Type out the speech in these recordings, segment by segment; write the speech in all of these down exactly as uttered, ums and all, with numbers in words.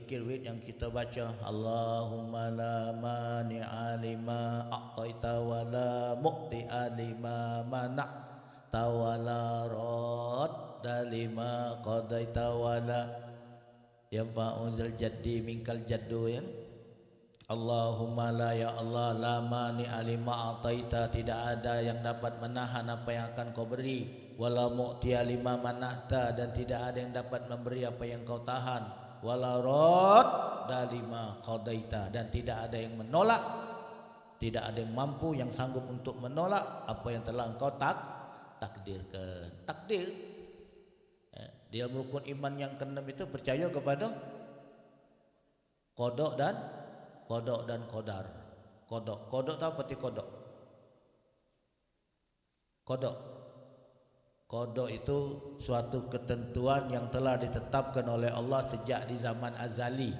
Zikir wid yang kita baca, Allahumma la mani'a lima a'taita wa la mu'ti'a lima mana'ta wa la radda lima qadaita wa la yanfa'u zal jaddi minkal jaddu, ya. Allahumma la, ya Allah, la mani'a lima a'taita, tidak ada yang dapat menahan apa yang akan kau beri, wala mu'tiya lima mana'ta, dan tidak ada yang dapat memberi apa yang kau tahan, wala radda lima qadaita, dan tidak ada yang menolak, tidak ada yang mampu, yang sanggup untuk menolak apa yang telah engkau tak-, takdirkan. Takdir. Eh, di dalam rukun iman yang keenam itu percaya kepada kodok dan, kodok dan kodar. Kodok. Kodok tahu peti kodok? Kodok. Kodok itu suatu ketentuan yang telah ditetapkan oleh Allah sejak di zaman azali.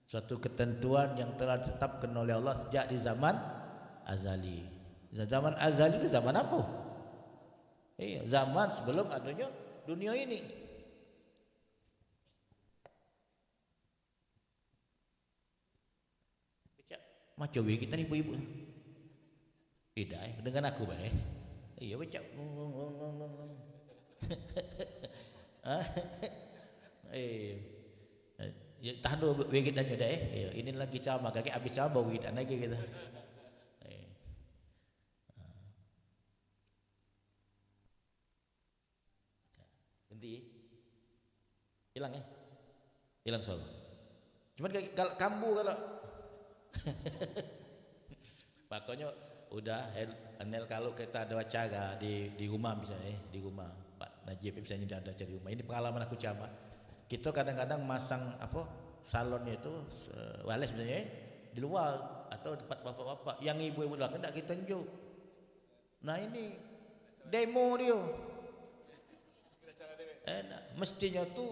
Suatu ketentuan yang telah ditetapkan oleh Allah sejak di zaman azali. Zaman azali itu zaman apa? Iya, zaman sebelum adanya dunia ini. Cak, maco wigit tadi ibu-ibu. Idak, eh, dengan aku bae. Iya, becak. Hah? Eh. Ya, tahan dulu wigit tadi dah, eh. Ya, ini lagi ceramah, kaki habis ceramah baru wigit lagi kita. Eh. Berhenti. Hilang, eh? Hilang suara. Cuman kalu, kalu kambu kalu. Pokoknyo udah, eh, Nel, kalu kita ada acara di, di rumah misalnyo, eh, di rumah. Pak Najib misalnyo dah ada acara di rumah. Ini pengalaman aku ceramah. Kita kadang-kadang masang apa, salonnyo itu, eh, wireless misalnyo, eh, di luar atau tempat bapak-bapak. Yang ibu-ibu luar kan dak kita tunjuk. Nah, ini demo dio. Eh, nah, mestinyo tu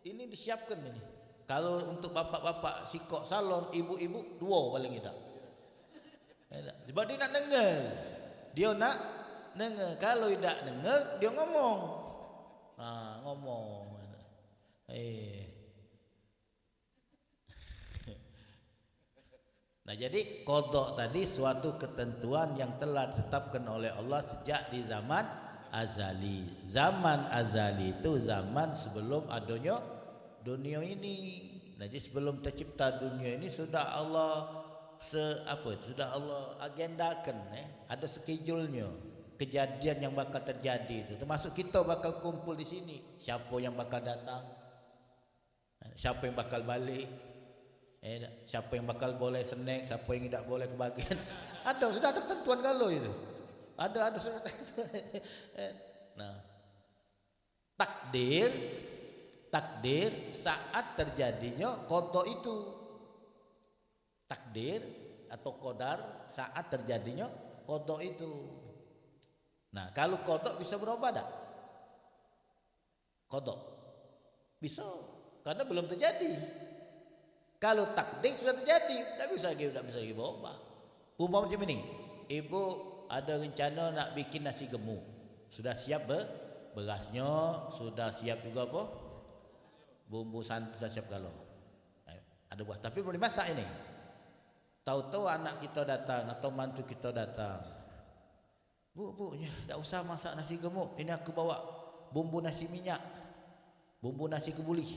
ini disiapkan ini. Kalu untuk bapak-bapak sikok salon, ibu-ibu duo paling idak. Eh, nah, sebab dio nak denger. Dio nak denger. Kalu idak denger, dio ngomong. Nah, ngomong. Eh. Nah, jadi kodok tadi suatu ketentuan yang telah ditetapkan oleh Allah sejak di zaman azali. Zaman azali itu zaman sebelum adanya dunia ini. Nah, jadi sebelum tercipta dunia ini sudah Allah se-, apa itu, sudah Allah agendakan, eh. Ada schedule-nyo. Kejadian yang bakal terjadi itu. Termasuk kita bakal kumpul di sini. Siapa yang bakal datang? Siapa yang bakal balik? Eh, siapa yang bakal boleh snack, siapa yang tidak boleh kebagian? Ada, sudah ada ketentuan kalu itu. Ada, ada sudah ketentuan. Eh, nah, takdir, takdir saat terjadinya kodok itu. Takdir atau kodar saat terjadinya kodok itu. Nah, kalu kodok bisa berubah dak? Kodok. Bisa. Karena belum terjadi. Kalu takdir sudah terjadi, dak bisa lagi, dak bisa lagi berubah. Umpama macam ini, ibu ada rencana nak bikin nasi gemuk. Sudah siap be-, berasnya, sudah siap juga apa? Bumbu santan sudah siap galo. Eh, ada buah, tapi belum dimasak ini. Tahu-tahu anak kita datang atau mantu kita datang. "Bu, bu, nya, dak usah masak nasi gemuk. Ini aku bawa bumbu nasi minyak. Bumbu nasi kebuli.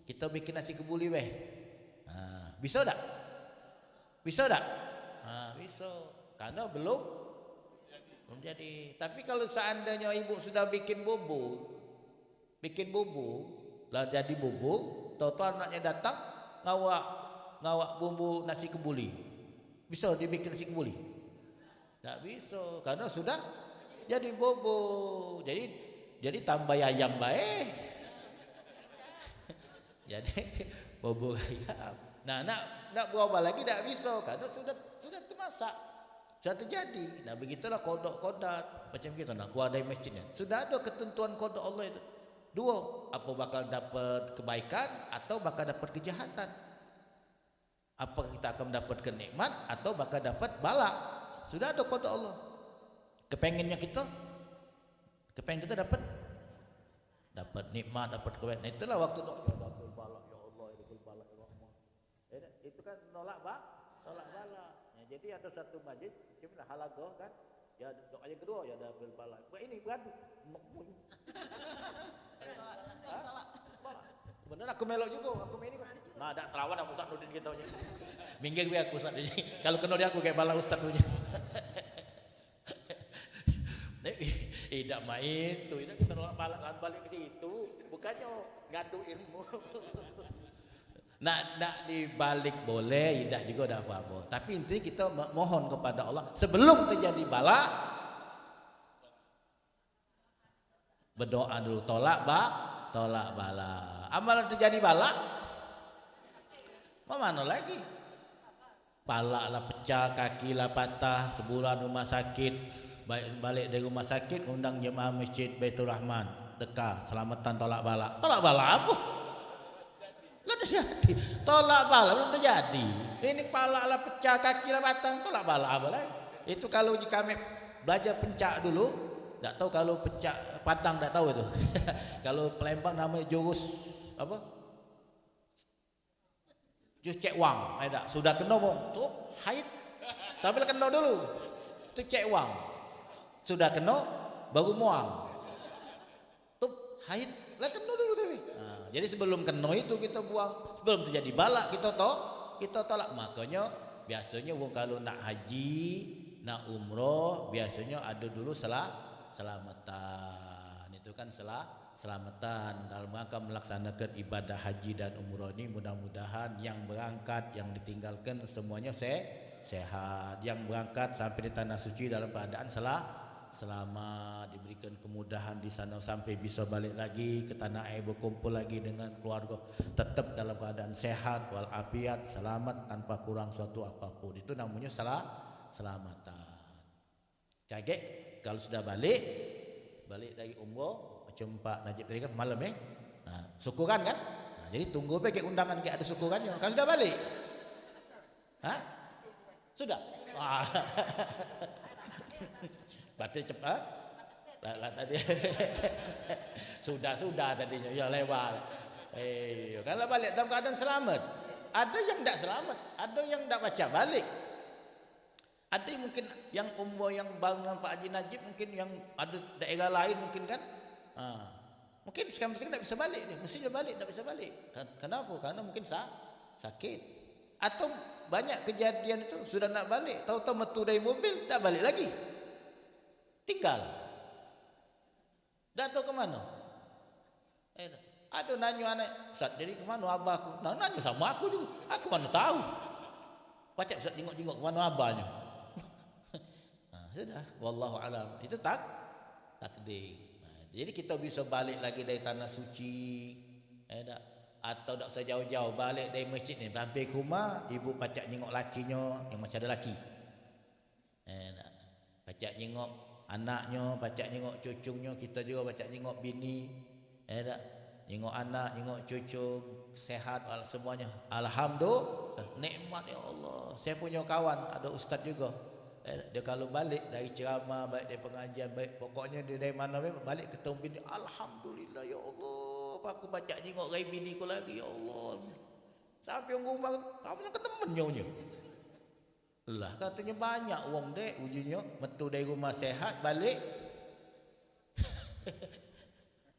Kita bikin nasi kebuli weh." Ha, bisa dak? Bisa dak? Ha, bisa. Karena belum, belum jadi. Tapi kalau seandainya ibu sudah bikin bubur, bikin bubur, lah jadi bubur, tahu-tahu anaknya datang, ngawak, ngawak bumbu nasi kebuli. Bisa dibikin nasi kebuli? Dak bisa, karena sudah jadi bubur. Jadi, jadi tambah ayam bae. Jadi, bubur ayam. Nah, nak, nak berubah lagi dak bisa, karena sudah, sudah termasak. Sudah terjadi. Nah, begitulah kodok kodar. Macam kita nak keluar dari masjid ni. Sudah ada ketentuan kodok Allah itu. Dua, apa bakal dapat kebaikan atau bakal dapat kejahatan. Apa kita akan mendapatkan nikmat atau bakal dapat balak. Sudah ada kodok Allah. Kepengennya kita, kepengen kita dapat, dapat nikmat, dapat kebaikan. Nah, itulah waktu doa, "Ya Rabbal balak, ya Allah, ya Rabbal Itu kan nolak ba, nolak bala. Ya, jadi ada satu majlis, macam inilah halago kan. Ya, doa yang kedua, ya, ada bel bala. Buat ini beradu. Nok bunyi. Hah? Bala. Bener aku melok juga, aku main ni. Nah, dak terawan aku Ustaz Nurdin kita punya. Minggir biar aku Ustaz Nurdin. Kalau kena dia aku kayak bala Ustaz punya. Eh, idak main tu, idak kita nolak bala, balik ke situ. Bukannya ngadu ilmu. Nak, nak dibalik boleh, idak juga dak apa-apa. Tapi intinya kita mo-, mohon kepada Allah sebelum terjadi bala, berdoa dulu, tolak ba, tolak bala. Amal terjadi bala, mau mana lagi? Palak lah pecah, kaki lah patah, sebulan rumah sakit. Balik, balik dari rumah sakit, ngundang jemaah masjid Baitur Rahman. Deka, selamatan tolak balak. Tolak balak apa? Lah terjadi. Tolak balak belum terjadi. Ini palak lah pecah, kaki lah patah, tolak balak apa lagi? Itu kalau uji kami belajar pencak dulu, dak tahu kalau pencak Padang dak tahu itu. Kalau Palembang namanya jurus apa? Jus cek wang, ai dak. Sudah keno wong, tu haid. Tapi lah keno dulu. Tu cek wang. Sudah keno, baru muang. Tu haid, lah keno dulu tapi. Nah, jadi sebelum keno itu kita buang. Sebelum terjadi balak kita to, kita tolak. Makanya biasanya wong kalau nak haji, nak umroh, biasanya ada dulu sela-, selamatan. Itu kan sela-, selamatan dalam rangka melaksanakan ibadah haji dan umroh ni. Mudah-mudahan yang berangkat, yang ditinggalkan semuanya se-, sehat. Yang berangkat sampai di tanah suci dalam keadaan sela-, selamat, diberikan kemudahan di sana sampai bisa balik lagi ke tanah air, berkumpul lagi dengan keluarga, tetap dalam keadaan sehat walafiat, selamat tanpa kurang suatu apapun. Itu namanya sela-, selamatan. Kagek kalau sudah balik, balik dari umroh, macam Pak Najib tadi kan malam, eh. Nah, syukuran kan? Nah, jadi tunggu bae kek undangan kek ada syukurannyo. Kan sudah balik? Hah? Sudah? Wah. Berarti cepat. Lah, lah tadi. Sudah, sudah tadinyo. Ya lewat. Eh, kan lah balik dalam keadaan selamat. Ada yang ndak selamat, ada yang ndak pacak balik. Ada yang mungkin yang umroh yang bareng dengan Pak Haji Najib, mungkin yang ada daerah lain mungkin kan. Ha. Mungkin sekarang mesti dak bisa balik dia. Mesti dia balik, dak bisa balik. Ka-, kenapa? Karena mungkin sa-, sakit. Atau banyak kejadian itu sudah nak balik, tahu-tahu metu dari mobil, dak balik lagi. Tinggal. Dak tahu ke mano. Eh, ado nanyo anak, "Ustaz, jadi ke mano abah aku?" Nah, nanyo samo aku juga. Aku mano tahu. Pacak Ustaz jingok-jingok ke mano abahnyo. Nah, sudah. Wallahu alam. Itu tak-, takdir. Nah, jadi kita bisa balik lagi dari tanah suci. Eh, dak. Atau dak usah jauh-jauh, balik dari masjid ni, sampai ke rumah, ibu pacak jingok lakinyo yang masih ada laki. Eh, dak. Pacak nyingok anaknyo, pacak nyingok cucungnyo, kito jugo pacak nyingok bini. Eh, dak. Nyingok anak, nyingok cucu, sehat, al-, semuanyo. Alhamdulillah, nikmat, ya Allah. Saya punyo kawan, ado ustaz jugo. Eh, dak. Dio kalu balik dari ceramah, balik dari pengajian, balik, pokoknyo dio dari mano be, balik ketemu bini, "Alhamdulillah, ya Allah. Aku pacak nyingok rai biniku lagi, ya Allah." Sampai wong rumah, "Kamu nak ke temen nyo?" Lah, katonyo banyak wong, Dek, ujinyo metu dari rumah sehat, balik.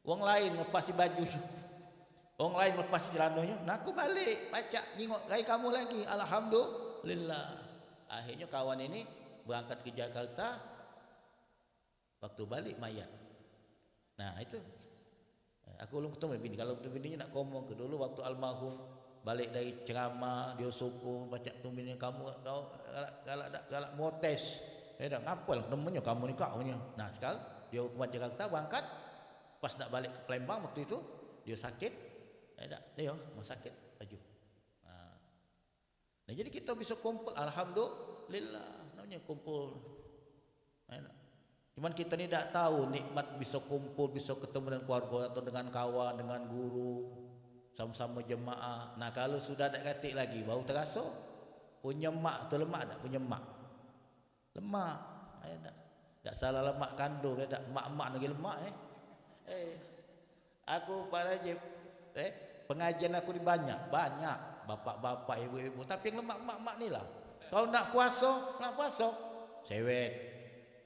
Wong lain ngepas baju. Wong lain ngepas celanonyo. Nah, aku balik, pacak nyingok rai kamu lagi. Alhamdulillah. Akhirnyo kawan ini berangkat ke Jakarta. Waktu balik mayat. Nah, itu. Aku ulun ketemu bini. Kalau ketemu bini nak ngomong ke dulu waktu almarhum balik dari ceramah, dio sukung, pacak ketemu bini, "Kamu kau galak, galak dak, galak motes." Eh, dak, ngapal temenyo kamu ni, kak, punyo. Nah, sekarang dio ke Jakarta berangkat, pas nak balik ke Palembang waktu itu, dio sakit. Eh, dak, dio mau sakit baju. Nah, Nah, jadi kita bisa kumpul, alhamdulillah, namanya kumpul. Enak. Cuman kita ni dak tahu nikmat bisa kumpul, bisa ketemu dengan keluarga atau dengan kawan, dengan guru, sama-sama jemaah. Nah, kalau sudah dak katik lagi, baru terasa. Punya mak tu lemak dak? Punya mak. Lemak. Eh, dak, dak salah lemak kandung, eh, dak, mak-mak lagi lemak, eh. Eh, aku, Pak Najib, eh, pengajian aku ni banyak, banyak. Bapak-bapak, ibu-ibu, tapi yang lemak emak-emak ni lah. Kalau nak puaso, nak puaso. Sewet,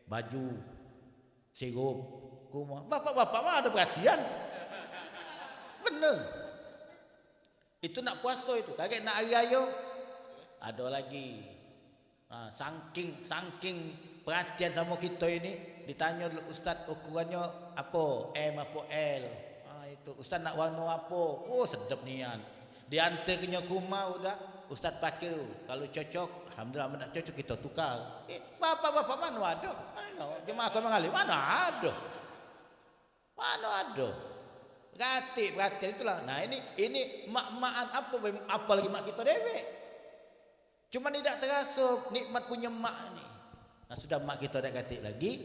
baju, sirup, kuma. Bapak-bapak mah ada perhatian. Bener. Itu nak puaso itu. Kagek nak hari raya, ada lagi. Ha, saking, saking perhatian samo kito ini, ditanyo dulu, "Ustaz, ukurannyo apo? M apo L?" Ha, itu, "Ustaz, nak warno apo?" Oh, sedep nian. Diantar kenyo ke rumah udah, "Ustaz pakai dulu. Kalau cocok, alhamdulillah, amen dak cocok, kito tukar." Eh, bapak-bapak mano ado? Mano? Jemaah aku mengalir, mano ado? Mano ado? Katik perhatian itulah. Nah, ini, ini mak-makan apo, apo lagi mak kito dewek. Cuman idak teraso nikmat punyo mak ni. Nah, sudah mak kito dak katik lagi,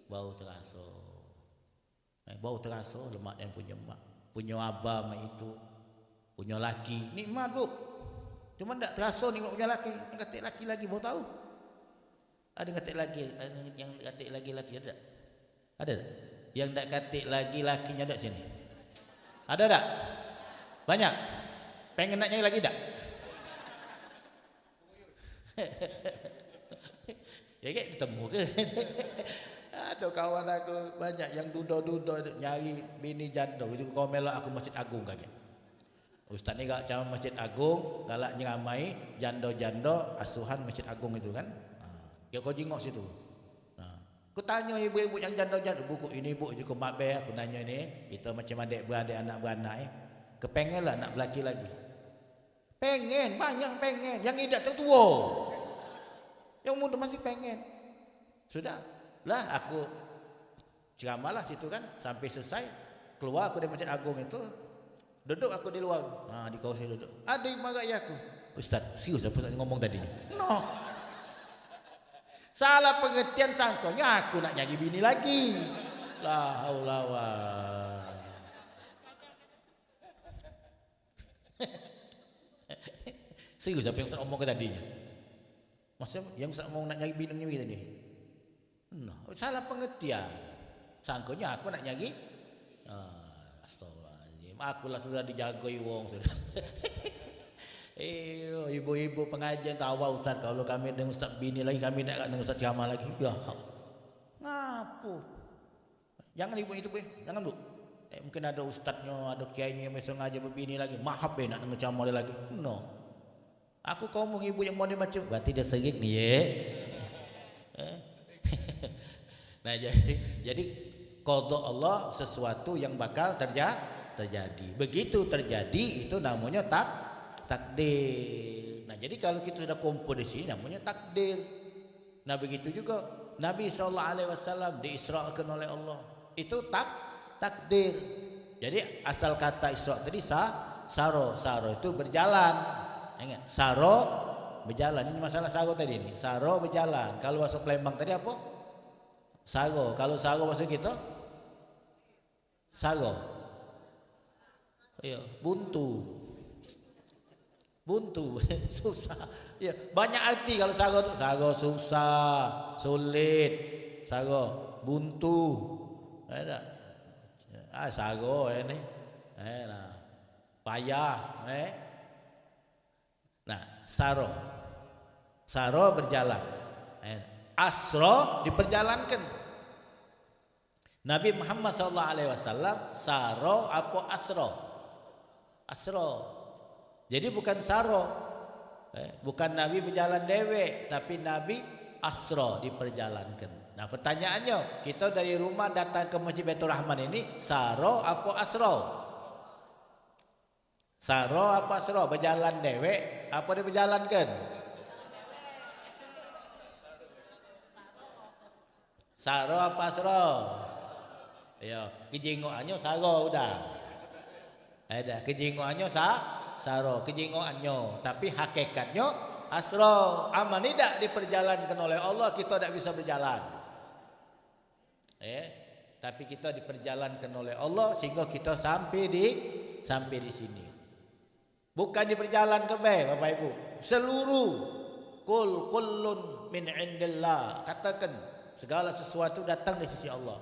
baru teraso. Eh, baru teraso lemak nian punyo mak. Punyo abah mak itu. Punyo laki, nikmat, Bu. Cuman dak teraso nikmat punyo laki. Yang katik laki lagi baru tahu. Ada yang katik lagi, yang katik lagi, laki ada dak? Ada dak? Yang dak katik lagi lakinyo dak sini? Ada dak? Banyak? Pengen nak nyari lagi dak? Ya, kayak ketemu ke? Ada kawan aku banyak yang duda-duda tu nyari bini jando. Itu komen lah aku Masjid Agung kagek. Ustaz ni galak ceramah Masjid Agung, galak nyeramai jando-jando asuhan Masjid Agung itu kan. Ha, yo kau jingok situ. Nah, aku tanyo ibu-ibu yang jando-jando, buku ini bu, cukup mak be, aku nanyo ini, kita macam adik beradik, anak beranak eh. Kepengen lah nak belaki lagi. Pengen, banyak pengen. Yang idak tu tuo. Yang muda masih pengen. Sudah lah aku ceramahlah situ kan sampai selesai. Keluar aku dari Masjid Agung itu, duduk aku di luar. Ha, di kursi duduk. Ada yang marah ya aku. Ustaz, serius apa Ustaz ngomong tadi? No. Salah pengertian sangkonyo aku nak nyari bini lagi. La haula wa. Serius apa yang Ustaz omong ke tadi? Maksudnya yang Ustaz omong nak nyari bini nyari tadi? Nah, salah pengertian. Sangkonyo aku nak nyari. Ah, astagfirullahalazim. Aku lah sudah dijagoi wong sudah. Eh, ibu-ibu pengajian tu awal Ustaz, kalau kami dengan Ustaz bini lagi, kami dak dengan Ustaz ceramah lagi. Ya Allah. Ngapo? Jangan ibu itu, Bu. Jangan, Bu. Eh, mungkin ada ustaznyo, ada kiainyo yang biaso ngajar bebini lagi. Mahap be nak dengar ceramah dia lagi. No. Aku kaum ibu yang mau dibaca, berarti dia serik ni, ye. Eh? Nah, jadi jadi qada Allah sesuatu yang bakal terja terjadi. Begitu terjadi itu namanya tak takdir. Nah, jadi kalau kita sudah kumpul di sini namanya takdir. Nah, begitu juga Nabi sallallahu alaihi wasallam diisrakan oleh Allah. Itu tak takdir. Jadi asal kata isra tadi sa saro. Saro itu berjalan. Ingat, saro berjalan. Ini masalah saro tadi ni. Saro berjalan. Kalau bahasa Palembang tadi apa? Saro. Kalau saro bahasa kita? Saro. Iya, buntu. Buntu, susah. Ya, banyak arti kalau saro tu. Saro susah, sulit, saro buntu. Ada. Ah, saro eh ni. Eh, nah. Payah, eh. Nah, saro. Saro berjalan. Eh, asro diperjalankan. Nabi Muhammad sallallahu alaihi wasallam saro apa asro? Asro. Jadi bukan saro. Eh, bukan Nabi berjalan dewek, tapi Nabi asro diperjalankan. Nah, pertanyaannya, kita dari rumah datang ke Masjid Baitur Rahman ini saro apa asro? Saro apa asro? Bejalan dewek apa dibejalankan? Saro apa asro? Yo, kejingokannyo saro udah. Ada kejingokannyo sa saro, kejingokannyo, tapi hakikatnyo asro. Aman idak diperjalankan oleh Allah, kita dak bisa berjalan. Eh, tapi kita diperjalankan oleh Allah sehingga kita sampai di sampai di sini. Bukan diperjalankan bae, Bapak Ibu. Seluruh kul kullun min indillah. Katakan segala sesuatu datang dari sisi Allah.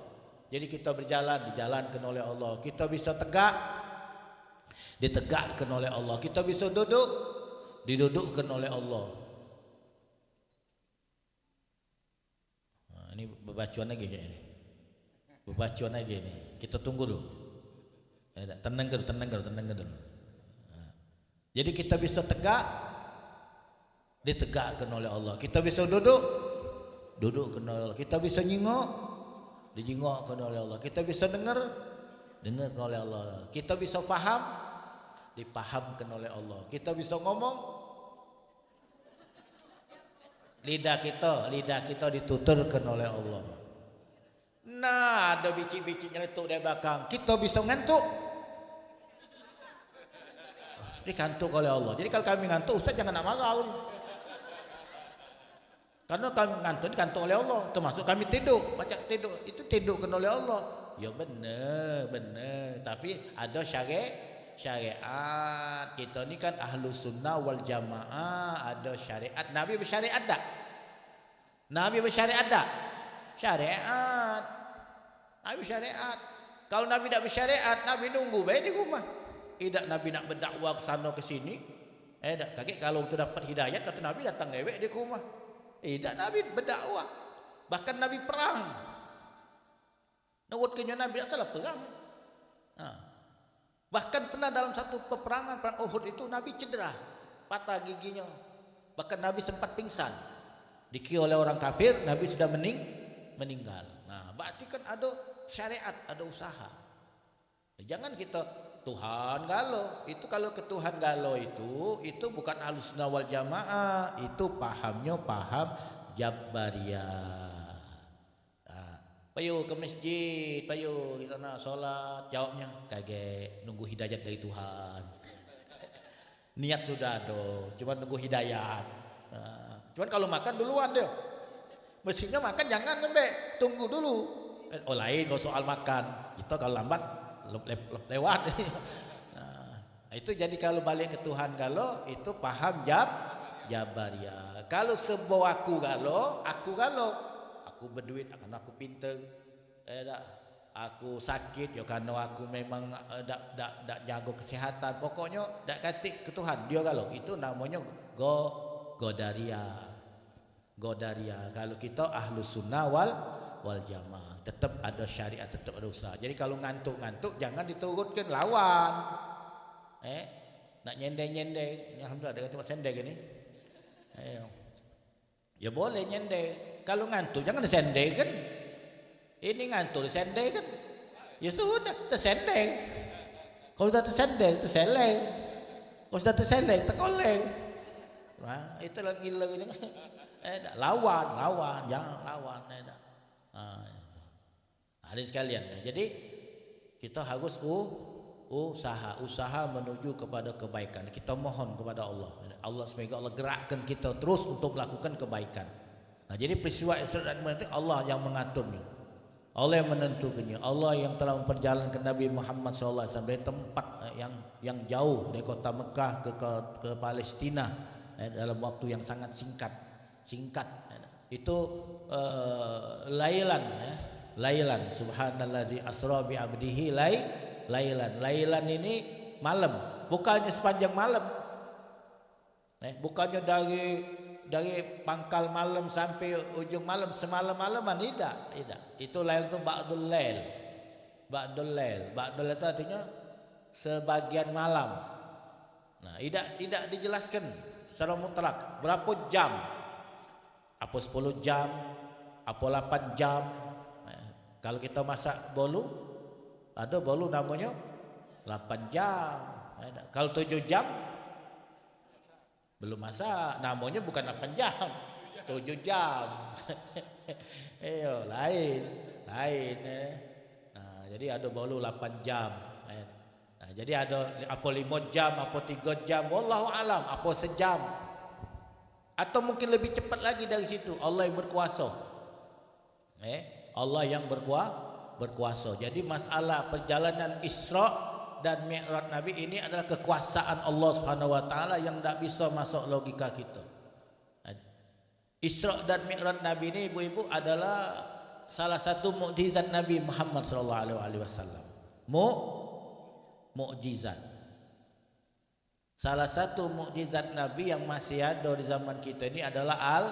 Jadi kita berjalan dijalankan oleh Allah. Kita bisa tegak Ditegakkan oleh Allah. Kita bisa duduk, didudukkan oleh Allah. Nah, ini bebacuan lagi kayaknya. Bebacuan lagi ini. Kita tunggu dulu. Ya, dak, tenang dulu, tenang dulu, tenang dulu. Nah. Jadi kita bisa tegak, ditegakkan oleh Allah. Kita bisa duduk, dudukkan oleh Allah. Kita bisa nyingok, dijingokkan oleh Allah. Kita bisa dengar, dengarkan oleh Allah. Kita bisa faham, dipahamkan oleh Allah. Kita bisa ngomong, lidah kita, lidah kita dituturkan oleh Allah. Nah, ada bicik-bicik nyeletuk dari belakang. Kita bisa ngantuk. Dikantuk oleh Allah. Jadi kalau kami ngantuk, Ustaz jangan nak marah. Karena kami ngantuk, dikantuk oleh Allah. Termasuk kami tidur. Macam tidur, itu tidurkan oleh Allah. Ya benar, benar. Tapi ada syari-, syariat. Kita ni kan ahlu sunnah wal jamaah. Ada syariat. Nabi bersyariat tak? Nabi bersyariat tak? Syariat. Nabi bersyariat. Kalau Nabi tak bersyariat, Nabi nunggu bae di rumah. Idak Nabi nak berdakwah ke sana ke sini. Eh, dak. Kagek kalau tu dapat hidayat, kata Nabi datang dewek di rumah. Idak Nabi berdakwah. Bahkan Nabi perang. Nurut kenyo Nabi dak salah perang. Ha. Bahkan pernah dalam satu peperangan, perang Uhud itu, Nabi cedera, patah giginya. Bahkan Nabi sempat pingsan. Dikira oleh orang kafir, Nabi sudah mening-, meninggal. Nah, berarti kan ada syariat, ada usaha. Jangan kita Tuhan galo. Itu kalau ke Tuhan galo itu, itu bukan Ahlussunnah wal Jamaah, itu pahamnya paham Jabariyah. Ah, payu ke masjid, payu kita nak solat, jawabnya kagek nunggu hidayat dari Tuhan. Niat sudah ada, cuma nunggu hidayat. Ah, cuman kalau makan duluan dia. Mestinya makan jangan ngembek, tunggu dulu. Eh, oh, lain kalau soal makan. Kita kalau lambat le-, le-, lewat. Nah, itu jadi kalau balik ke Tuhan, kalau itu paham Jab-, Jabariyah. Kalau sebo aku galo, aku galo. Aku beduit karena aku pinter. Eh, dak. Aku sakit yo karena aku memang, eh, dak, dak, dak jago kesehatan. Pokoknyo dak katik ke Tuhan, dio galo. Itu namonyo go-, Qadariyah. Qadariyah. Kalau kita Ahlus Sunnah wal, wal Jamaah, tetap ada syariat, tetap ada usaha. Jadi kalau ngantuk-ngantuk jangan diturutkan, lawan. Eh, nak nyendeng-nyendeng. Ini alhamdulillah ada tempat sendeng ini. Ayo. Ya boleh nyendeng. Kalau ngantuk jangan disendeng kan. Ini ngantuk disendeng kan. Ya sudah, tersendeng. Kalau sudah tersendeng, terseleng. Kalau sudah terseleng, terkoleng. Nah, itulah gila gitu. Eh, dak, lawan, lawan, jangan lawan, eh, dak. Nah, itu. Hadirin sekalian, ya, jadi kita harus u-, usaha, usaha menuju kepada kebaikan. Kita mohon kepada Allah. Allah, semoga Allah gerakkan kita terus untuk melakukan kebaikan. Nah, jadi peristiwa Isra dan Mi'raj itu Allah yang mengaturnya. Allah yang menentukannya. Allah yang telah memperjalankan Nabi Muhammad sallallahu alaihi wasallam dari tempat, eh, yang, yang jauh, dari kota Mekah ke, ke, ke Palestina, eh, dalam waktu yang sangat singkat. Singkat. Itu, eh, lailan, ya. Lailan. Subhanallazi asra bi abdihi lai-, lailan. Lailan ini malam. Bukannya sepanjang malam. Eh, bukannya dari, dari pangkal malam sampai ujung malam, semalam-malaman, tidak, tidak. Itu lail tu ba'dul lail. Ba'dul lail. Ba'dul lail itu artinya sebagian malam. Nah, tidak, tidak dijelaskan secara mutlak berapa jam. Apa sepuluh jam, apa lapan jam. Eh, kalau kita masak bolu, ada bolu namanya lapan jam. Eh, kalau tujuh jam, belum masak, namanya bukan lapan jam, tujuh jam. Iyo, lain, lain, eh. Nah, jadi ada bolu lapan jam, eh. Nah, jadi ada apa lima jam, apa tiga jam, wallahu alam, apa sejam. Atau mungkin lebih cepat lagi dari situ, Allah yang berkuasa. Eh, Allah yang berkua-, berkuasa. Jadi masalah perjalanan Isra dan Mi'raj Nabi ini adalah kekuasaan Allah Subhanahu wa Taala yang dak bisa masuk logika kita. Isra dan Mi'raj Nabi ini, ibu-ibu, adalah salah satu mukjizat Nabi Muhammad sallallahu alaihi wasallam. Mu-, mukjizat. Salah satu mukjizat Nabi yang masih ada di zaman kita ini adalah Al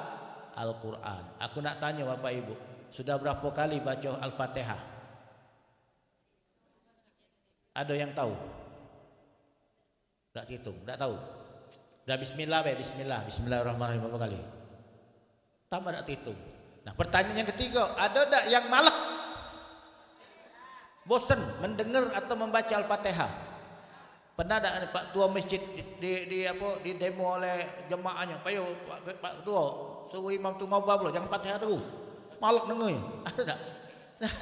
Al-Quran. Aku nak tanya Bapak Ibu, sudah berapa kali baca Al-Fatihah? Ada yang tahu? Dak hitung, dak tahu. Dah bismillah be, bismillah, bismillahirrahmanirrahim berapa kali? Tambah dak hitung. Nah, pertanyaan yang ketiga, ada dak yang malek? Bosen mendengar atau membaca Al-Fatihah? Pernah dak Pak Tua masjid di, di, di apa, di demo oleh jemaahnya, "Payo Pak, Pak Tua, suruh imam tu ngubah dulu, jangan Fatihah terus." Malek dengar. Ada dak? Nah,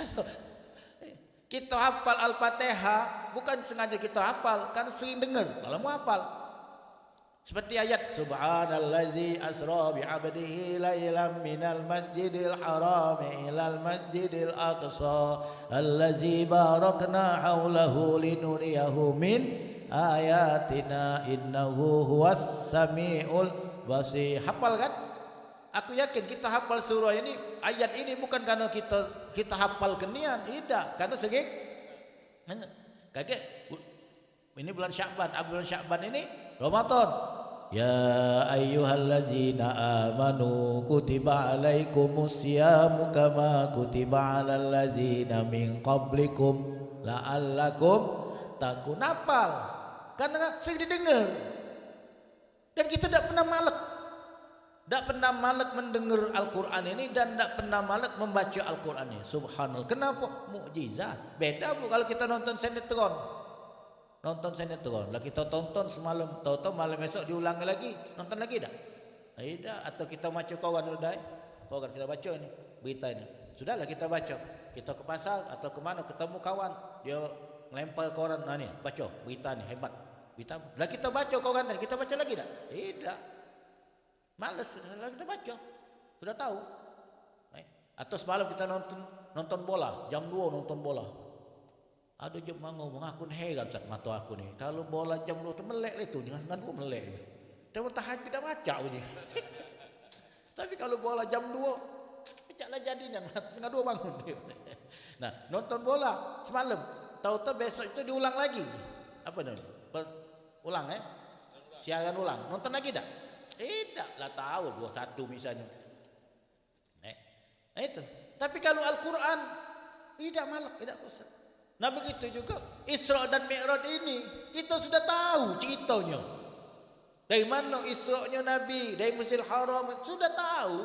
kita hafal Al-Fatihah bukan sengaja kita hafal, karena sering dengar, kalau mau hafal. Seperti ayat, "Subhanallazi asra bi 'abdihi lailam minal masjidil harami ilal masjidil aqsa allazi barakna haulahu linuriyahu min ayatina innahu huwas samiul basir." Hafal kan? Aku yakin kita hafal surah ini, ayat ini bukan karena kita kita hafal kenian, tidak, karena sering. Kagek. Ini bulan Syakban, ah, bulan Syakban ini Ramadan. Ya ayyuhallazina amanu kutiba alaikumus siyamu kama kutiba alal ladzina min qablikum la'allakum takun. Hafal. Karena sering didengar. Dan kita dak pernah malek. Dak pernah malek mendengar Al-Quran ini dan dak pernah malek membaca Al-Quran ini. Subhanallah. Kenapa? Mukjizat. Beda, Bu, kalau kita nonton sinetron. Nonton sinetron. Lah kita tonton semalam, tahu-tahu malam esok diulang lagi. Nonton lagi dak? Tidak. Atau kita baca koran dulu dai. Koran kita baca ni, berita ini. Sudahlah kita baca. Kita ke pasar atau ke mana, ketemu kawan, dia ngelempar koran, "Nah ni, baca berita ni, hebat." Berita. Lah kita baca koran tadi, kita baca lagi dak? Tidak. Males, lah kita baca. Sudah tahu. Eh, atau semalam kita nonton nonton bola, jam dua nonton bola. Ada jemaah ngomong, aku ni heran cat mato aku ni. Kalau bola jam dua tu melek lah itu, jangan setengah dua melek. Dia tahajud dak baca bunyi. Tapi kalau bola jam dua, pecak lah jadi nian, setengah dua bangun. Nah, nonton bola semalam, tahu-tahu besok itu diulang lagi. Apa namanya? Pe-, ulang, eh? Siaran ulang. Nonton lagi dak? Tidak lah, tahu dua satu misalnya. Eh, nah itu. Tapi kalau Al-Quran, tidak malek, tidak bosan. Nah, begitu juga Isra dan Mi'raj ini, kita sudah tahu ceritanya. Dari mana Isra'nya Nabi, dari Masjidil Haram, sudah tahu.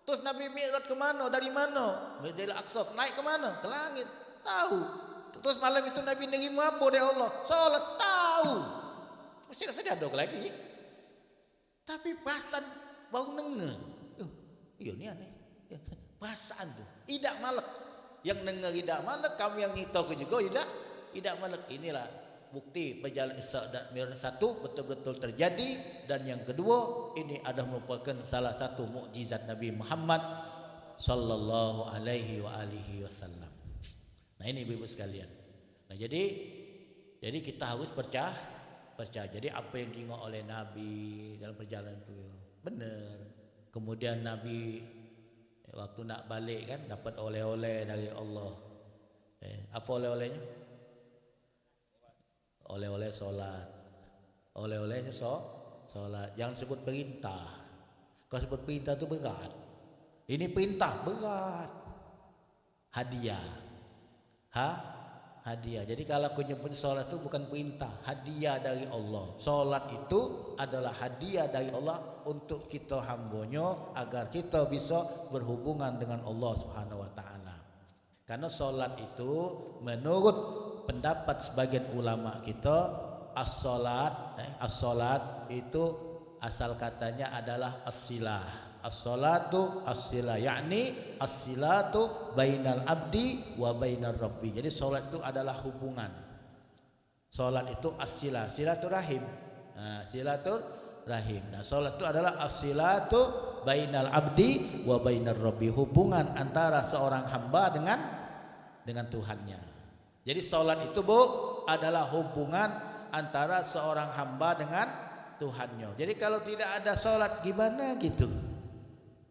Terus Nabi Mi'raj ke mana, dari mana? Masjidil Aqsa, naik ke mana? Ke langit. Tahu. Terus malam itu Nabi nerima apa dari Allah? Salat, tahu. Masih rasa dia ada lagi. Tapi perasaan baru nengah. Oh, iya ni aneh. Ya, perasaan tu. Idak malek. Yang nengah idak malek, kamu yang nyito ke juga idak, idak malek. Inilah bukti perjalanan Isra dan Mi'raj, satu, betul-betul terjadi, dan yang kedua, ini adalah merupakan salah satu mukjizat Nabi Muhammad sallallahu alaihi wa alihi wasallam. Nah, ini Ibu-ibu sekalian. Nah, jadi, jadi kita harus percaya, percaya. Jadi apa yang diingat oleh Nabi dalam perjalanan tu, ya, benar. Kemudian Nabi, eh, waktu nak balik kan, dapat oleh-oleh dari Allah. Eh, apa oleh-olehnya? Oleh-oleh solat. Oleh-olehnya so, solat. Jangan sebut perintah. Kalau sebut perintah tu berat. Ini perintah, berat. Hadiah. Ha? Hadiah. Jadi kalau aku nyebut solat tu bukan perintah, hadiah dari Allah. Solat itu adalah hadiah dari Allah untuk kita hambanya agar kita bisa berhubungan dengan Allah Subhanahu wa taala. Karena solat itu menurut pendapat sebagian ulama kita, as-solat, eh, as-solat itu asal katanya adalah as-silah. As-salatu as-silah, yakni as-silatu bainal abdi wa bainar rabbi. Jadi solat itu adalah hubungan. Solat itu as-silah, silaturahim. Nah, silaturahim. Nah, solat itu adalah as-silatu bainal abdi wa bainar rabbi, hubungan antara seorang hamba dengan, dengan Tuhannya. Jadi solat itu, Bu, adalah hubungan antara seorang hamba dengan Tuhannya. Jadi kalau tidak ada solat, gimana gitu?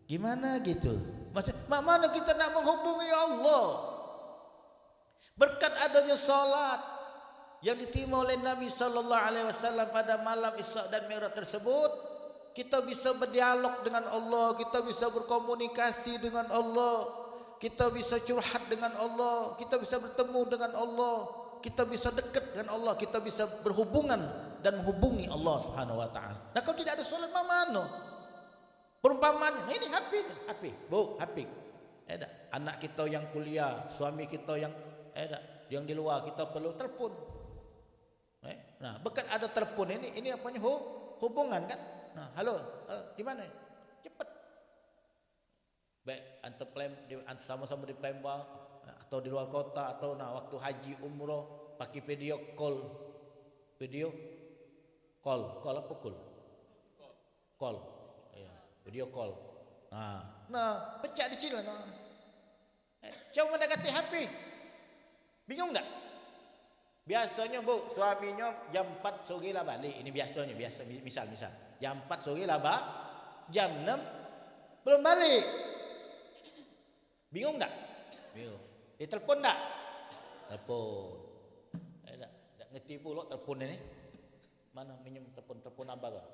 Gimana gitu? Maksud, mak mana kita nak menghubungi Allah? Berkat adanya solat. Yang diterima oleh Nabi sallallahu alaihi wasallam pada malam Isra dan Mi'raj tersebut, kita bisa berdialog dengan Allah, kita bisa berkomunikasi dengan Allah, kita bisa curhat dengan Allah, kita bisa bertemu dengan Allah, kita bisa dekat dengan Allah, kita bisa berhubungan dan menghubungi Allah Subhanahu wa taala. Nah, kalau tidak ada solat, ma-, mano? Perumpamaan, nah, ini H P ni, H P, Bu, H P. Eh, dak? Anak kita yang kuliah, suami kita yang, eh, dak? Yang di luar, kita perlu telepon. Eh, nah, berkat ada telepon ini, ini apanya hu-, hubungan kan? Nah, halo, eh, di mana? Cepet. Baik, antar Palem-, di, ant-, sama-sama di Palembang, eh, atau di luar kota, atau nah, waktu haji umroh pakai video call. Video call, call apa call? Call. Iya, video call. Nah, nah, pecah di sini lah, nah. Eh, coba mendekati H P. Bingung dak? Biasanya, Bu, suaminya jam empat sore lah balik. Ini biasanya, biasa, mi-, misal, misal. Jam empat sore lah ba-, jam enam belum balik. Bingung dak? Bingung. Dia telepon dak? Telepon. Eh, dak, dak ngerti pula telepon ini. Mana minjem telepon, telepon abah kau?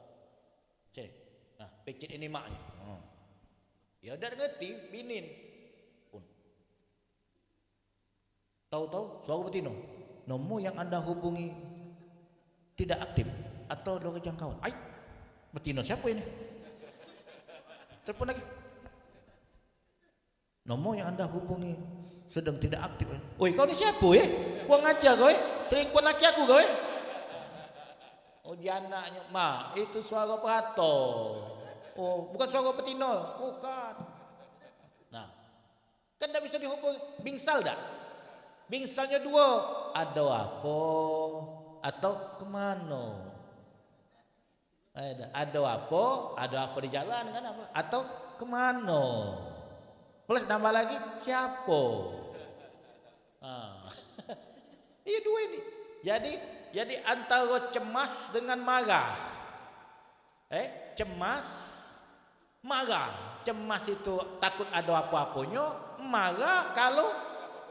Sini. Nah, picit ini maknya. Hmm. Ya, dak ngerti, bini ni. Pun. Tahu-tahu, suara betino. Nomor yang anda hubungi tidak aktif atau luar jangkauan. Ai, betino siapa ini? Telepon lagi. Nomor yang anda hubungi sedang tidak aktif. Eh. Oi, kau ni siapa, eh? Kurang ajar kau, eh? Selingkuhan laki aku kau, eh? Oh, dia anaknya. Ma, itu suara perato. Oh, bukan suara betino. Bukan. Nah, kan dak bisa dihubungi. Bingsal dak? Bingsalnya dua. Ada apa? Atau kemana? Eh, ado apo? Ado apo di jalan kan apo? Atau kemano? Plus nambah lagi, siapo? Ah. Iyo, duo ini. Jadi, jadi antaro cemas dengan marah. Eh, cemas, marah. Cemas itu takut ado apo-aponyo, marah kalu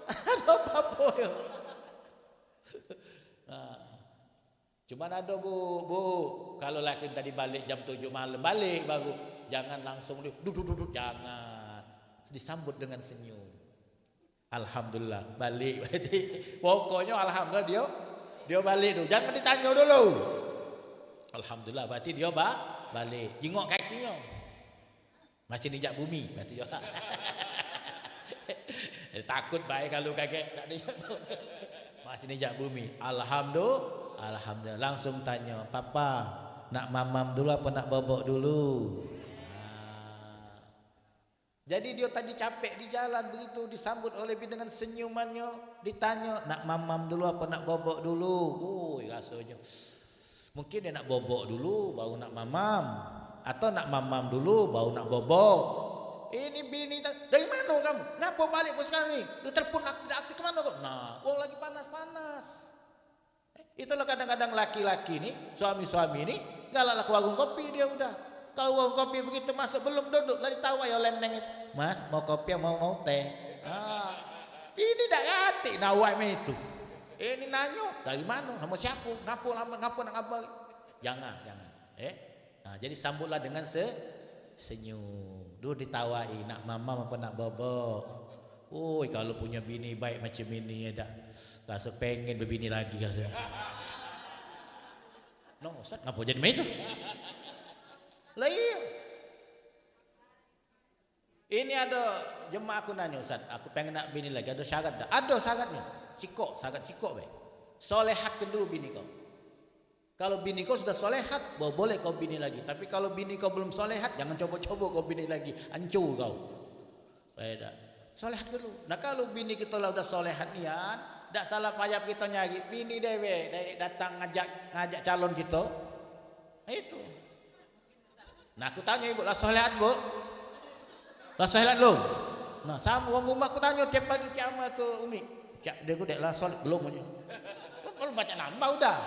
ado apo-aponyo. Ah. Cuman ado, Bu, Bu, kalu laki tadi balek jam tujuh malem, balek baru, jangan langsung di, duduk, duduk, jangan. Disambut dengan senyum. Alhamdulillah, balek berarti. Pokoknyo alhamdulillah dio, dio balek tu. Jangan ditanyo dulu. Alhamdulillah, berarti dio ba-, balek. Jingok kakinyo. Masih ninjak bumi, berarti yo. Takut bae kalu kagek, dak ninjak bumi. Masih ninjak bumi. Alhamdulillah, alhamdulillah. Langsung tanyo, "Papa, nak mamam dulu apo nak bobok dulu?" Nah. Jadi dio tadi capek di jalan, begitu disambut oleh bini dengan senyumannya, ditanyo, "Nak mamam dulu apo nak bobok dulu?" Ui, rasonyo. Mungkin dio nak bobok dulu, baru nak mamam. Atau nak mamam dulu, baru nak bobok. Ini bini ta-, "Dari mano kamu? Ngapo balek kau sekarang ni? Dio telepon ak-, dak aktif, kemano kau?" Nah, wong lagi panas-panas. Eh, itulah kadang-kadang laki-laki ni, suami-suami ni, galaklah ke warung kopi dio udah. Kalu warung kopi begitu masuk, belum duduk, lah ditawai oleh neng itu. "Mas, mau kopi, mau, mau teh?" Ah, bini dak katik nawai me itu. Ini nanyo, "Dari mano? Samo siapo? Ngapo lamo, ngapo nak ngabari?" Jangan, jangan. Eh? Nah, jadi sambutlah dengan se-, senyum. Duh, ditawai, "Nak mamam apo nak bobok?" Oi, kalu punyo bini baik macam ini, yo dak. Raso pengen bebini lagi, raso. "No, Ustaz, ngapo jadi me itu?" Lah iyo. Ini ado jemaah aku nanyo, "Ustaz, aku pengen nak bini lagi, ado syarat dak?" Ado syaratnyo. Sikok, syarat sikok bae. Solehatkan dulu bini kau. Kalu bini kau sudah solehat, bo-, boleh kau bini lagi. Tapi kalu bini kau belum solehat, jangan cobo-cobo kau bini lagi. Hancur kau. Eh, dak. Solehat dulu. Nah, kalu bini kito lah udah solehat nian, dak salah payah kito nyari. Bini dewek, dewek datang ngajak, ngajak calon kito. Nah, itu. Nah, aku tanyo ibu, "Lah solehat, Bu?" "Lah solehat, lu?" Nah, samo wong rumah aku tanyo tiap pagi, "Cak ama tu, Umi?" "Cak, dio ku dek lah solehat, belum," punyo. Belum pacak nambah udah.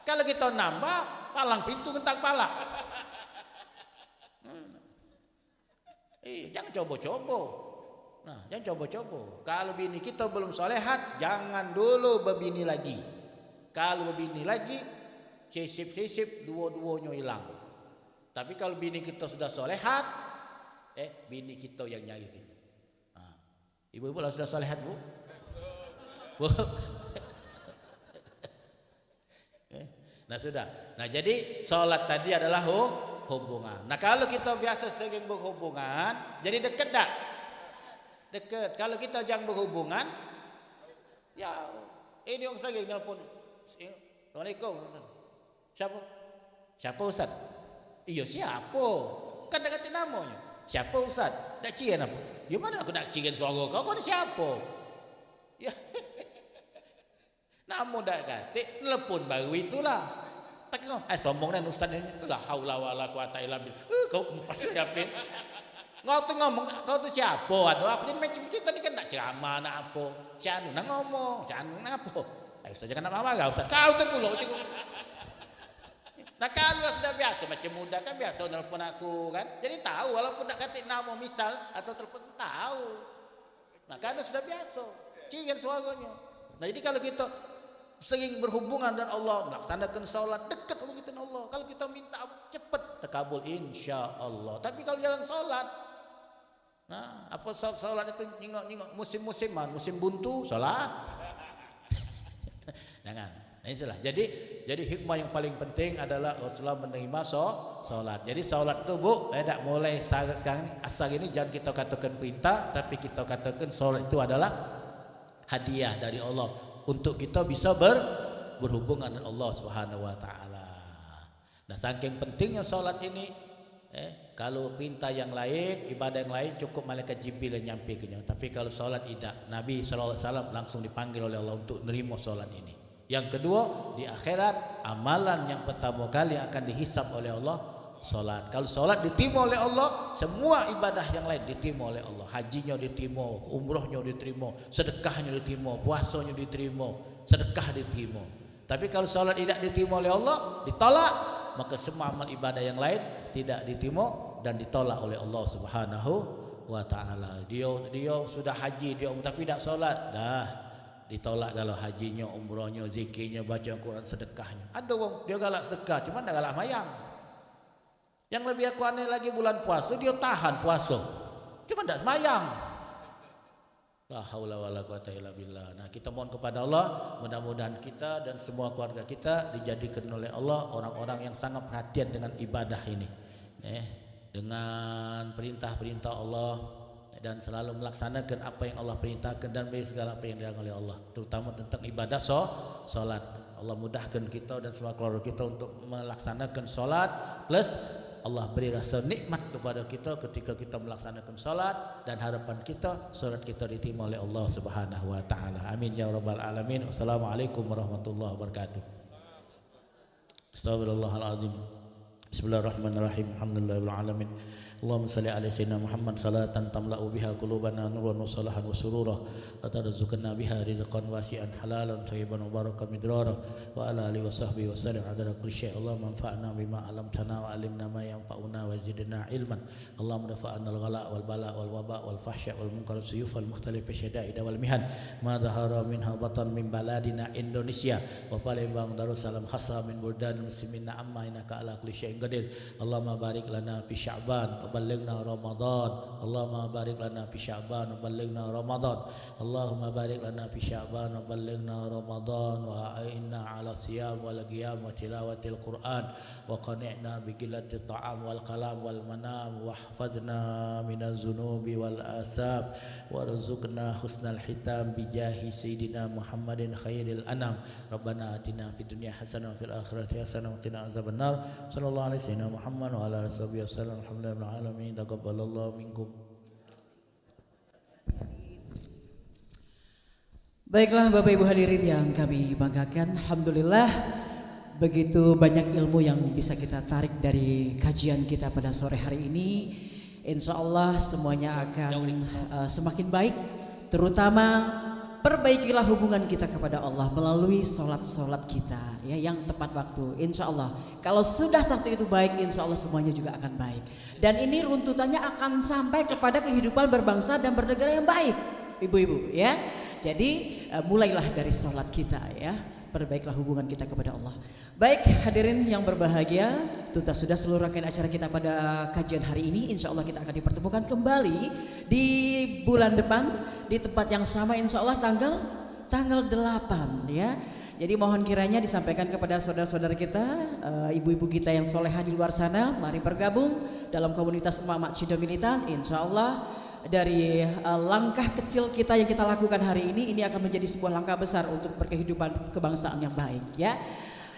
Kalu kito nambah, palang pintu gentak pala. Hmm. Eh, jangan cobo-cobo. Nah, jangan cobo-cobo. Kalu bini kito belum solehat, jangan dulu bebini lagi. Kalu bebini lagi, sisip-sisip, duo-duonyo ilang. Tapi kalu bini kito sudah solehat, eh, bini kito yang nyari kito. Nah, ibu-ibu lah sudah solehat, Bu? Bu? Eh, nah, sudah. Nah, jadi solat tadi adalah hu-, hubungan. Nah, kalu kito biaso sering berhubungan, jadi deket dak? Deket. Kalu kito jarang berhubungan, ya, ini wong sering nelpon. "Assalamualaikum." "Siapo?" "Siapo, Ustaz?" "Iyo, siapo? Kan dak katek namonyo." "Siapo, Ustaz?" "Dak cian apo?" "Yo, mano aku nak cian suaro kau, kau ni siapo?" Ya. Namo dak katek, nelpon baru itulah. Pakai ngomong, "Eh, sombong nian ustaz ni. La haula wala quwata illa billah." Eh, kau kempas ya, Pin. Kau tu ngomong, kau tu siapo? Ado apo? Jadi macam kito ni kan nak ceramah, nak apo? Si anu nak ngomong, si anu nak apo? Eh, ustaz jangan nak marah-marah, ustaz. Kau tu pulo cikgu. Nah, kalu lah sudah biaso, macam muda kan biaso nelpon aku kan. Jadi tahu walaupun dak katek namo misal atau telepon tahu. Nah, karena sudah biaso, cian suaronyo. Nah, jadi kalu kito sering berhubungan dengan Allah, melaksanakan salat, deket hubungan kito dengan Allah. Kalu kito minta cepet terkabul, insya Allah. Tapi kalu jarang salat, nah, apo sa-, salat itu nyingok-nyingok musim-musiman, musim buntu, salat. Jangan. Nah, itulah. Jadi, jadi hikmah yang paling penting adalah Rasulullah menerima so-, salat. Jadi salat tu, Bu, eh, dak mulai sa-, sekarang ni, asar ini jangan kito katakan perintah, tapi kito katakan salat itu adalah hadiah dari Allah untuk kito bisa ber-, berhubungan dengan Allah Subhanahu wa taala. Nah, saking pentingnyo salat ini, eh, kalu perintah yang lain, ibadah yang lain, cukup malaikat Jibril yang nyampekenyo. Tapi kalu salat idak, Nabi sallallahu alaihi wasallam langsung dipanggil oleh Allah untuk nerimo salat ini. Yang keduo, di akhirat, amalan yang pertamo kali yang akan dihisab oleh Allah, salat. Kalu salat diterimo oleh Allah, semua ibadah yang lain diterimo oleh Allah. Hajinyo diterimo, umrahnyo diterimo, sedekahnyo diterimo, puasonyo diterimo, sedekah diterimo. Tapi kalu salat idak diterimo oleh Allah, ditolak, maka semua amal ibadah yang lain tidak diterimo dan ditolak oleh Allah Subhanahu wa taala. Dio, dio sudah haji, dio tapi dak salat, dah ditolak galo hajinyo, umrahnyo, zikirnyo, baco Quran, sedekahnyo. Ado wong dio galak sedekah, cuma dak galak mayang. Yang lebih aku aneh lagi, bulan puaso dio tahan puaso, cuma dak semayang. La haula wala quwata illa billah. Nah, kita mohon kepada Allah, mudah-mudahan kita dan semua keluarga kita dijadikan oleh Allah orang-orang yang sangat perhatian dengan ibadah ini. Eh, dengan perintah-perintah Allah dan selalu melaksanakan apa yang Allah perintahkan dan dari segala apa yang dilarang oleh Allah, terutama tentang ibadah so-, salat. Allah mudahkan kita dan semua keluarga kita untuk melaksanakan salat, plus Allah beri rasa nikmat kepada kita ketika kita melaksanakan salat, dan harapan kita salat kita diterima oleh Allah Subhanahu wa taala. Amin ya rabbal alamin. Wassalamualaikum warahmatullahi wabarakatuh. Astagfirullahalazim. Bismillahirrahmanirrahim. Alhamdulillahirabbil alamin. Allahumma shalli ala sayyidina Muhammad salatan tamla'u biha qulubana nuran wa salahan wa surura, wa tarzuqna biha rizqan wasi'an halalan thayyiban mubarakan midrara, wa ala alihi wa sahbihi wa sallim adada kulli syai. Allahumma anfa'na bima 'allamtana wa 'allimna ma yanfa'una wa zidna ilman. Allahumma dafa'na al-ghala wal bala wal waba wal fahsya wal munkar suyuf wal mukhtalif syada'id wal mihan, ma dhahara minha batan, min baladina Indonesia wa Palembang, Darussalam khassa, min buldanil muslimina amma, innaka ala kulli syai'in qadir. Allahumma barik lana fi Sya'ban wa ballighna Ramadan. Allahumma barik lana fi Sya'ban wa ballighna Ramadan. Allahumma barik lana fi Sya'ban wa ballighna Ramadan wa a'inna ala siyam wal qiyam wa tilawatil Qur'an wa qani'na bi qillatit ta'am wal kalam wal manam wahfazna minaz zunubi wal asam warzuqna husnal hitam bi jahi sayyidina Muhammadin khairil anam. Rabbana atina fid dunya hasanah wa fil akhirati hasanah wa qina azabannar. Sallallahu alaihi sayyidina Muhammad wa ala alihi wasahbihi wasallam. Alhamdulillahirabbil alamin. Taqabbalallahu minkum. Baiklah, Bapak Ibu hadirin yang kami banggakan, alhamdulillah begitu banyak ilmu yang bisa kita tarik dari kajian kita pada sore hari ini. Insya Allah semuanya akan, eh, semakin baik, terutama perbaikilah hubungan kita kepada Allah melalui sholat-sholat kita, ya, yang tepat waktu. Insya Allah, kalau sudah satu itu baik, insya Allah semuanya juga akan baik. Dan ini runtutannya akan sampai kepada kehidupan berbangsa dan bernegara yang baik, ibu-ibu, ya. Jadi, eh, mulailah dari sholat kita, ya. Perbaiklah hubungan kita kepada Allah. Baik, hadirin yang berbahagia, tuntas sudah seluruh rangkaian acara kita pada kajian hari ini. Insya Allah kita akan dipertemukan kembali di bulan depan di tempat yang sama, insya Allah tanggal tanggal delapan, ya. Jadi mohon kiranya disampaikan kepada saudara-saudara kita, eh, ibu-ibu kita yang solehah di luar sana, mari bergabung dalam komunitas emak-emak Cindo Militan. Insya Allah dari, eh, langkah kecil kita yang kita lakukan hari ini, ini akan menjadi sebuah langkah besar untuk perkehidupan kebangsaan yang baik, ya.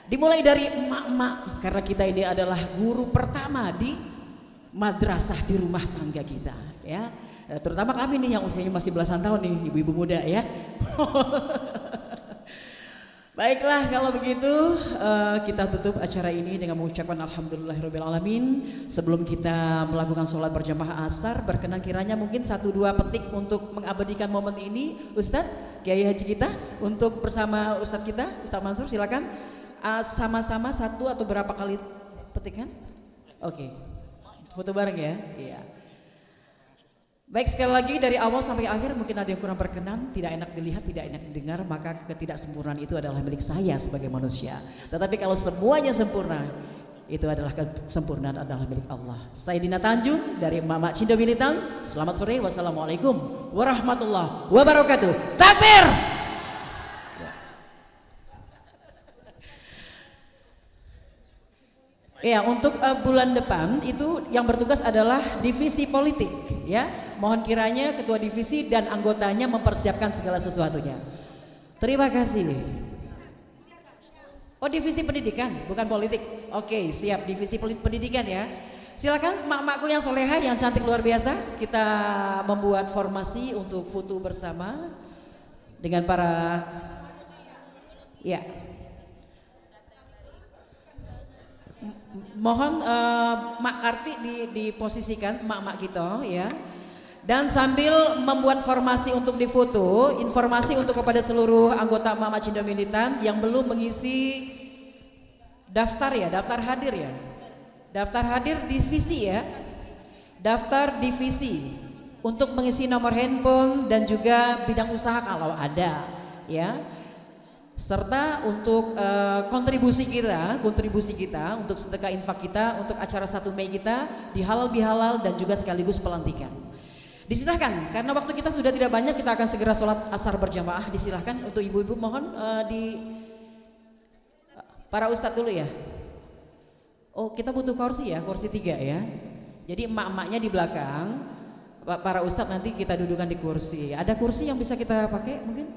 Dimulai dari emak-emak, karena kita ini adalah guru pertama di madrasah di rumah tangga kita, ya. Eh, terutama kami nih yang usianya masih belasan tahun nih, ibu-ibu muda, ya. Baiklah, kalau begitu, eh, kita tutup acara ini dengan mengucapkan alhamdulillahirabbil alamin. Sebelum kita melakukan sholat berjamaah asar, berkenan kiranya mungkin satu dua petik untuk mengabadikan momen ini, Ustadz, Kiai Haji kita, untuk bersama Ustadz kita, Ustadz Mansur, silakan. Ah, sama-sama satu atau berapa kali petikan? Oke. Foto bareng, ya? Iya. Baik, sekali lagi, dari awal sampai akhir mungkin ada yang kurang berkenan, tidak enak dilihat, tidak enak didengar, maka ketidaksempurnaan itu adalah milik saya sebagai manusia. Tetapi kalau semuanya sempurna, itu adalah kesempurnaan adalah milik Allah. Saya Dina Tanjung dari Emak-emak Cindo Militan. Selamat sore. Wassalamualaikum warahmatullahi wabarakatuh. Takbir! Ya, untuk, eh, bulan depan itu yang bertugas adalah divisi politik, ya. Mohon kiranya ketua divisi dan anggotanya mempersiapkan segala sesuatunya. Terima kasih. Oh, divisi pendidikan, bukan politik. Oke, siap, divisi peli-, pendidikan, ya. Silakan, mak-makku yang solehah, yang cantik luar biasa, kita membuat formasi untuk foto bersama dengan para, ya. M-, mohon, eh, Mak Karti di, diposisikan, mak-mak kita, ya. Dan sambil membuat formasi untuk difoto, informasi untuk kepada seluruh anggota Emak-emak Cindo Militan yang belum mengisi daftar, ya, daftar hadir, ya. Daftar hadir divisi, ya. Daftar divisi untuk mengisi nomor handphone dan juga bidang usaha kalau ada, ya. Serta untuk, eh, kontribusi kita, kontribusi kita untuk sedekah infak kita untuk acara satu Mei kita di Halal Bihalal dan juga sekaligus pelantikan. Disilahkan, karena waktu kita sudah tidak banyak, kita akan segera sholat asar berjamaah. Disilahkan untuk ibu-ibu, mohon, eh, di para ustadz dulu, ya. Oh, kita butuh kursi, ya, kursi tiga, ya. Jadi emak-emaknya di belakang, pa-, para ustadz nanti kita dudukan di kursi. Ada kursi yang bisa kita pakai mungkin?